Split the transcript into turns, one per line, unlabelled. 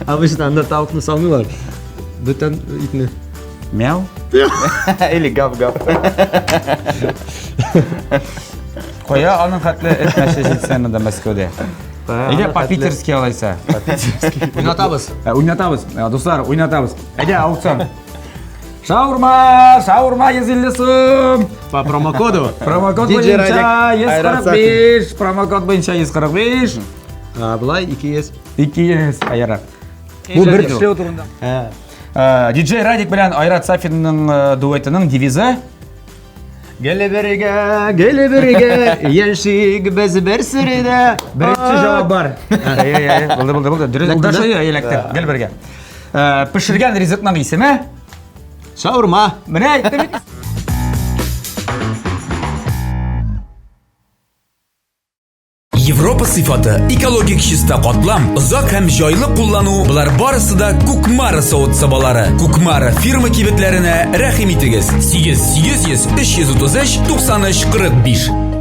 Обычно анда тавыкны салмыйлар. Бүтән итне.
Мяу.
Или гав-гав.
Кая аның хәтле эт мәче җитсә монда Мәскәүдә. Әйдә по-питерски алайса.
Уйнатабыз.
Ә, Уйнатабыз. Ә, Дуслар, уйнатабыз. Әйдә, аукцион. Шаурма, шаурма 150 сум.
По промокоду.
Промокод
DJ
буенча
Радик, Айрат
145, промокод буенча 145.
А, Былай 200.
200, аярак. Бу бер эшләү турында.
Ә.
Диджей Радик белән Айрат Сафинның э, дуэтының девизы
Гел бергә, гел бергә, яшик без бер сердә.
Беренче җавап бар. Әй, әй, әй, булды, булды, булды. Дөрес,
Эләктерде?
Даша, әй, эләкте. Гел бергә. Э, Пешергән ризыкның исеме?
Шаурма.
Менә әйтте бит.
Европа сыйфаты, экологик чиста катлам, озак һәм җайлы куллану, болар барысы да Кукмара савыт-сабалары. Кукмара фирма кибетләренә рәхим итегез. 8 800 333 93 45.